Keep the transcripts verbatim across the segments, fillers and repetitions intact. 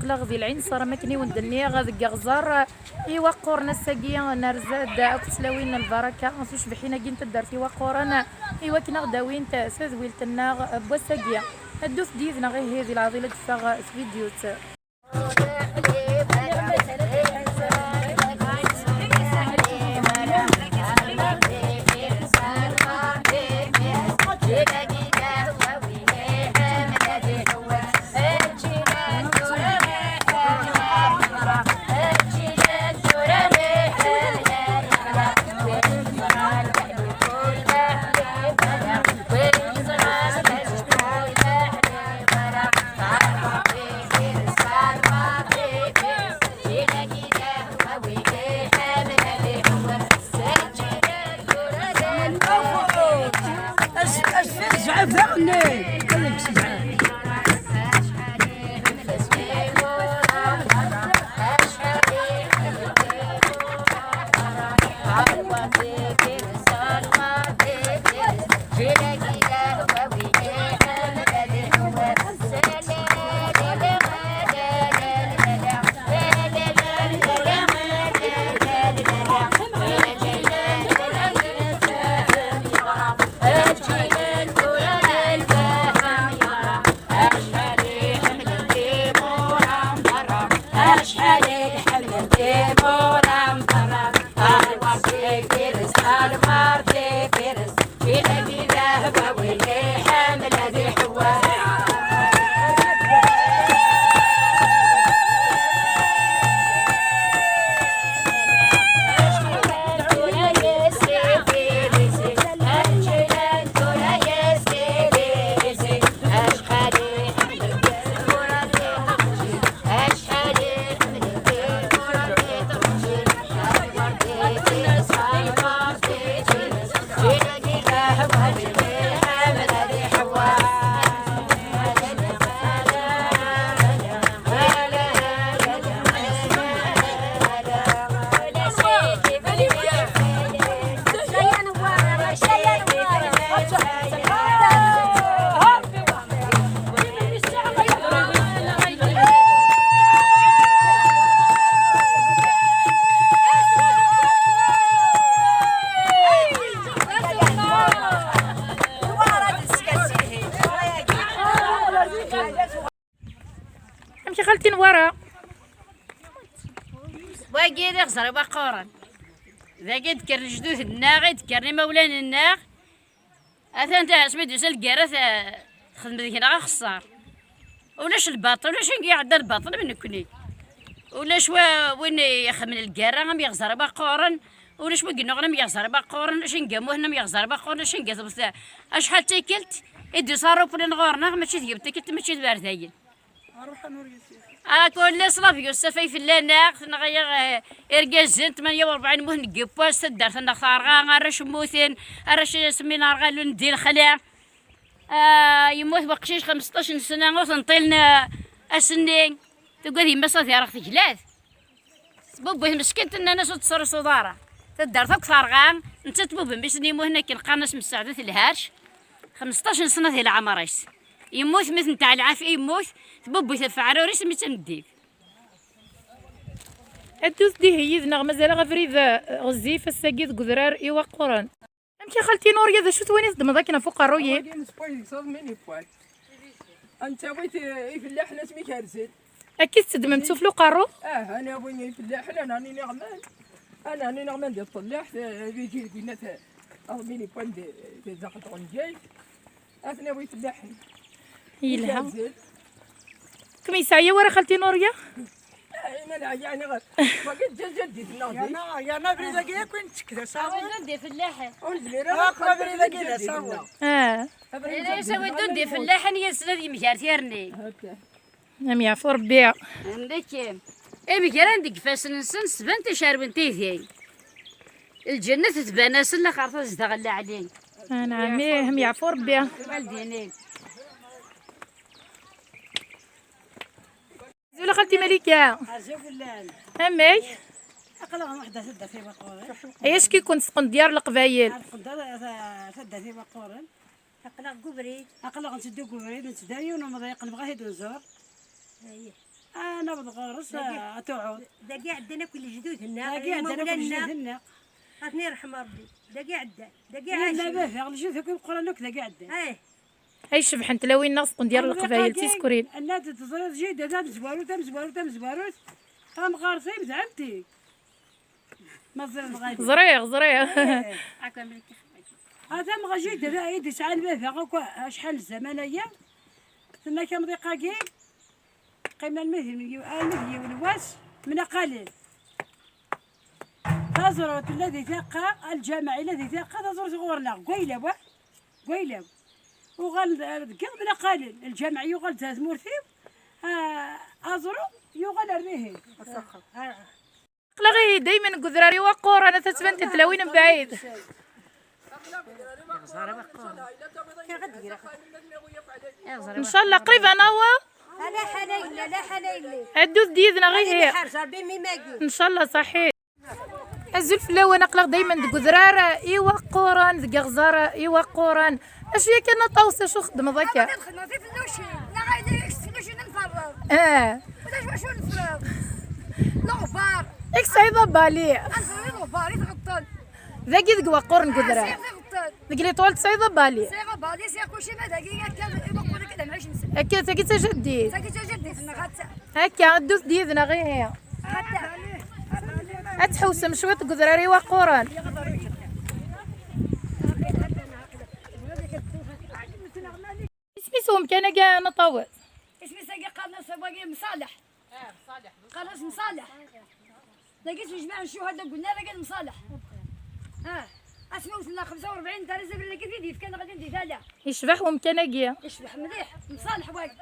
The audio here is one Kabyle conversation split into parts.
aql-aɣ di Lɛinṣer, am akken i wen-d-nniɣ, deg Iɣẓer Iwaqquren. Ass-agi nerza-d akk tlawin n lbaraka tucbiḥin-agi n taddart Iwaqquren, i wakken ad d-awint tadwilt-nneɣ n wass-agi. Ddut-d yid-neɣ ihi di leɛḍil ad d-teffeɣ tvidyut. Amek a xalti Newwara? Wagi d iɣẓer iwaqquren. Dagi i d-kkren lejdud-nneɣ, i d-kkren imawlan-nneɣ. Atan ta-, asmi d-yusa lgirra, ta-, texdem deg-neɣ axeṣṣar. Ulac lbaṭel, ulac win iɛedda lbaṭel am nekkni. Ulac wa-, win ixedmen lgirra am iɣẓer iwaqquren, ulac win yennuɣen am iɣẓer iwaqquren, ulac win yemmuten am iɣẓer iwaqquren, ulac win tewwet. Acḥal d tikkelt i d-yusa ṛṛuplan ɣur-neɣ, mačči d yiwet tikkelt, mačči d war dayen. Ak ulac la violence ay fell-aneɣ, tenɣa-yaɣ, eh, irgazen tmanya u rebɛin mmuten deg yiwwas, taddart-nneɣ terɣa, arrac mmuten, arrac asmi nerɣa lun di lexla. Ah, yemmut weqcic xemseṭṭac n ssna ur tenṭilen, eh, ass-nni. Tugad yemma-s ad ireɣ teglat. Tbubbu tmeskint, nnan-as ur tettrusuḍ ara. Taddart akk terɣa, nettat tbubbu mmi-s-nni yemmuten akken qqaren-as Mesɛudet Lherc. Xemseṭṭac n sna di leɛmer-is. Yemmut mi tenteɛ lɛafya, yemmut, tbubbu tafeɛrur-is mi d tameddit. Ddut-d ihi yid-neɣ, mazal-aɣ abrid, eh, ɣezzif ass-agi deg udrar Iwaqquren. Amek a xalti Nurya, d acu-t wayen i teddmeḍ akken ɣef uqerruy-im? Wagi neswa yegẓaḍ mi niwwan. Ad nettawi-t i, i fellaḥen asmi kerzen. Akka i tettedmem sufella uqerru? Ah, ad nawi i fellaḥen, ad nɛni ineɣman. Ad nɛni ineɣman di ṭṭellaḥt, eh, ad yiji deg winna t-, aḍmi niwwan di, di daxel tɣenǧayt. Ad t-nawi i fellaḥen. Yelha. Kerzen. Kem yesɛa wara xalti Nurya? Iman ɛyan iɣer. Wagi d jaddit-nneɣ. Yerna, yerna abrid-agi akk i nettek d asawen. Awid-d ifellaḥen. Ur nezmir ara. Akk abrid-agi d asawen. Ah. Abrid-agi d asawen. Awid-d ifellaḥen yid-sen ad yemger tirni. Am yeɛfu Rebbi. Am dakken. Imegran deg ifassen-nsen sban ticerwin tidin. Lǧennet tban-asen laxert tezdeɣ leɛli. Anɛam, ih, am yeɛfu Rebbi. Azul a xalti Malika. Azul fell-am. Amek? Aql-aɣ nruḥ da taddart Iwaqquren. Ay acki-ken tesqendyar leqbayel. Ar tqendyar, ta-, taddart Iwaqquren. Aql-aɣ deg ubrid. Aql-aɣ nteddu deg ubrid, nteddu ar yiwen umḍiq, nebɣa ad t-id-nẓur. Ayih. Ah, naweḍ ɣer-s, ah, ad tuɛuḍ. Dagi ɛeddan akk lejdud-nneɣ, dagi ɛeddan akk lejdud-nneɣ. Ad ten-irḥem Rebbi. Dagi ɛeddan. Dagi ɛacen. Baba, lejdud akk imeqqranen akk dagi ɛeddan. Ay, cebḥent tlawin-nneɣ s tqendyar n leqbayel d tisekrin. Anna d-teẓriḍ jida tamezwarut, tamezwarut, tamezwarut. Tamɣart-im d ɛemti. Ma teẓriḍ ɣadi. Ẓriɣ, ẓriɣ. Eh. Ata mɣa jida i d-isɛan baba akk acḥal n zaman aya. Tenna-k amḍiq-agi. Qqim almi d yiwen, almi d yiwen wass, mnaqalen. Taẓrut tella di taqqa, lǧameɛ yella di taqqa, taẓrut ɣur-neɣ, gwayla, wa? Gwayla. Uɣal deg yiḍ mnaqalen, lǧameɛ yuɣal d tmurt-iw, ah, aẓru yuɣal ar dihin. Aql-aɣ ihi daymen deg udrar iwaqquren, a tatbant tlawin mebɛid. Ncallah qrib ad naweḍ. Ala ḥala yella, ala ḥala yella. Ad ddut d yid-neɣ ihi. Ncallah ṣaḥit. Azul fell-awen, aql-aɣ daymen deg udrar iwaqquren, deg iɣẓer iwaqquren. Acu yakan a Ṭawes, acu txeddmeḍ akka? Xedmeɣ tifellucin, neɣ ayla-yak s tfellucin nferreḍ. Ah. Ulac wacu nefreḍ. Leɣbar. Yak tesɛiḍ abali. Anẓer i leɣbar i tɣeṭṭen. Dagi deg waqquren deg udrar. Ah, sɛiɣ tiɣeṭṭen. Deg liṭwal tesɛiḍ abali. Sɛiɣ abali, sɛiɣ kulci, ma dagi akka iwaqquren akka d amɛic-nsen. Akka, tagi d tajaddit. Tagi d tajaddit-nneɣ, hatta. Akka, ddut-d yid-neɣ ihi. Hatta. Ad tḥewsem cwiṭ deg udrar iwaqquren. Isem-is umkan-agi a Ṭawes? Isem-is agi qqaren-as wagi Mṣaleḥ. Qqaren-as Mṣaleḥ. Dagi ttwejmaɛen ccuhada deg unnar agi n Mṣaleḥ. Ah. Asmi ur tella xemsa u rebɛin n tara zabri dagi i d-yefkan ɣlin di tala. Yecbeḥ umkan-agi. Yecbeḥ mliḥ. Mṣaleḥ wagi.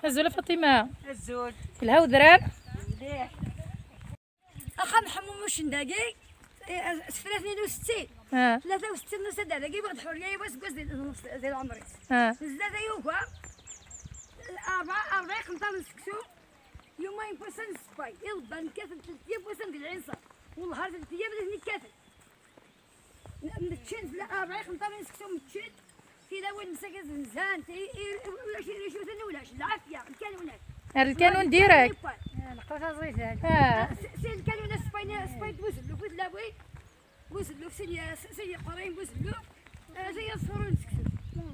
Azul a Faṭima. Azul. Yelha udrar? Mliḥ. Axxam Ḥemmu Mucen dagi, eh, sefra tnin u settin. Ah. Tlata u settin n usadda dagi, yuɣ-d ḥuriya yiwwas deg wass di, di, di leɛmer-is. Ah. Nezda da yuga, arba, arba iqenṭaren n seksu, yuma n wussan n ssebba, iḍebban kkaten telt yam wussan deg lɛinṣer, wellah ar telt yam nitni kkaten. Meččen fell-, arba iqenṭaren n seksu meččen, tilawin msakit nzant, i, i, ulac iricuten, ulac, lɛafya, kan ulac. Ar lkanun direct. Ah, lqut aẓidan. Ah. Si, si lkanun aspayn, aspayn buzelluf, tilawin, buzelluf, sin, sin yeqrayen buzelluf, ah, sin yeṣfuren seksu.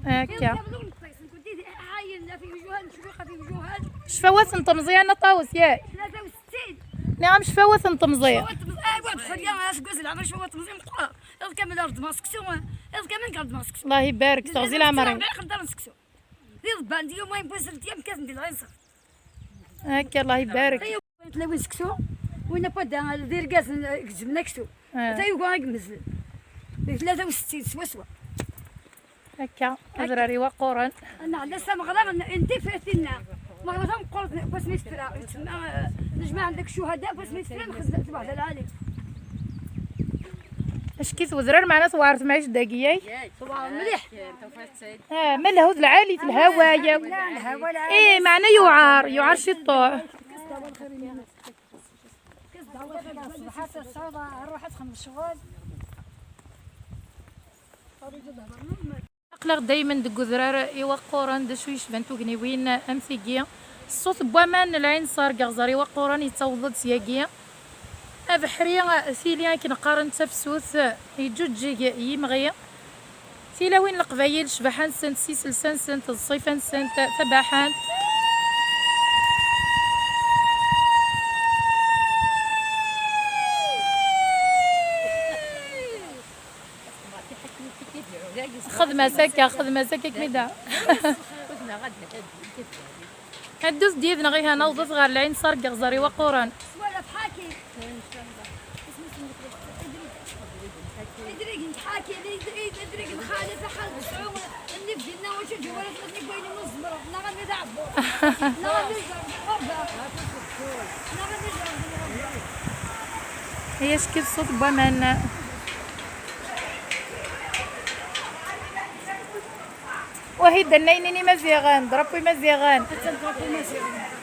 Akka. Iḍ qabel ur neṭṭis, nekkenti ɛayen, la fi wujuhan, ncwiqa fi wujuhan. Ccfawat n temẓi a Ṭawes, yak? Tlata u settin. Nniɣ-am ccfawat n temẓi. Ccfawat n temẓi, ah, wa dxel ya, aseggas n leɛmer ccfawat n temẓi meqqer. Iḍ kamel reddmeɣ seksu, iḍ kamel reddmeɣ seksu. Allah ibarek, teɣzi leɛmer-im. Iqenṭaren seksu. D iḍebban, d yuma n wussan n tiyam kkaten di lɛinṣer. Akka, Allah ibarek. Tlawin seksu, win apa da, d irgazen, eh, gezmen aksum. Ah. Ata yuga ad yemmezlen. Di tlata u settin swaswa. Akka, adrar iwaqquren. Neɣ d ass ameɣra n, n tifrat-nneɣ. Meɣra tameqqurt n wasmi tefra. Tsemma, eh, nejmaɛ ɛendek ccuhada, wasmi tefra, nxeddem tebɛed lɛali. Ackit wedrar, meɛna tewɛer temɛict dagi, yak? Tewɛer mliḥ. Ah, ma lehhu d lɛali, telha waya. Lha, lha, lha. Eh, meɛna yuɛer, yuɛer ciṭuḥ. Ṣṣbeḥ ad tesɛuḍ, ruḥ ad txedmeḍ ccɣel. Aql-aɣ daymen deg udrar iwaqquren, d acu yecban tugniwin am tigi. Ṣṣut n waman n lɛinṣer deg iɣẓer iwaqquren yettaweḍ-d syagi. Abeḥri, tili akken qqaren d tafsut, yeǧǧuǧǧeg yimɣi. Tilawin n Leqbayel, ccbaḥa-nsent s yiselsa-nsent d ṣṣifa-nsent tabaḥant. Xdem-as akka, xdem-as akka, kem-id-a. Ad ddut-d yid-neɣ ihi, ad nawḍet ɣer lɛinṣer deg iɣẓer iwaqquren. Idrigen tḥaki, idrigen xali, taxal tesɛu, nnif dinna, wacu ǧewwalat ma tneggayen ur tzemreḍ, neɣ armi d aɛebbuḍ, neɣ armi d ẓerb, ɣerba, neɣ armi d ẓerb, ɣerba. Ay ackit ṣṣut n waman. Wahi d annayen n Imaziɣen, drapeau Imaziɣen. Attan drapeau Imaziɣen.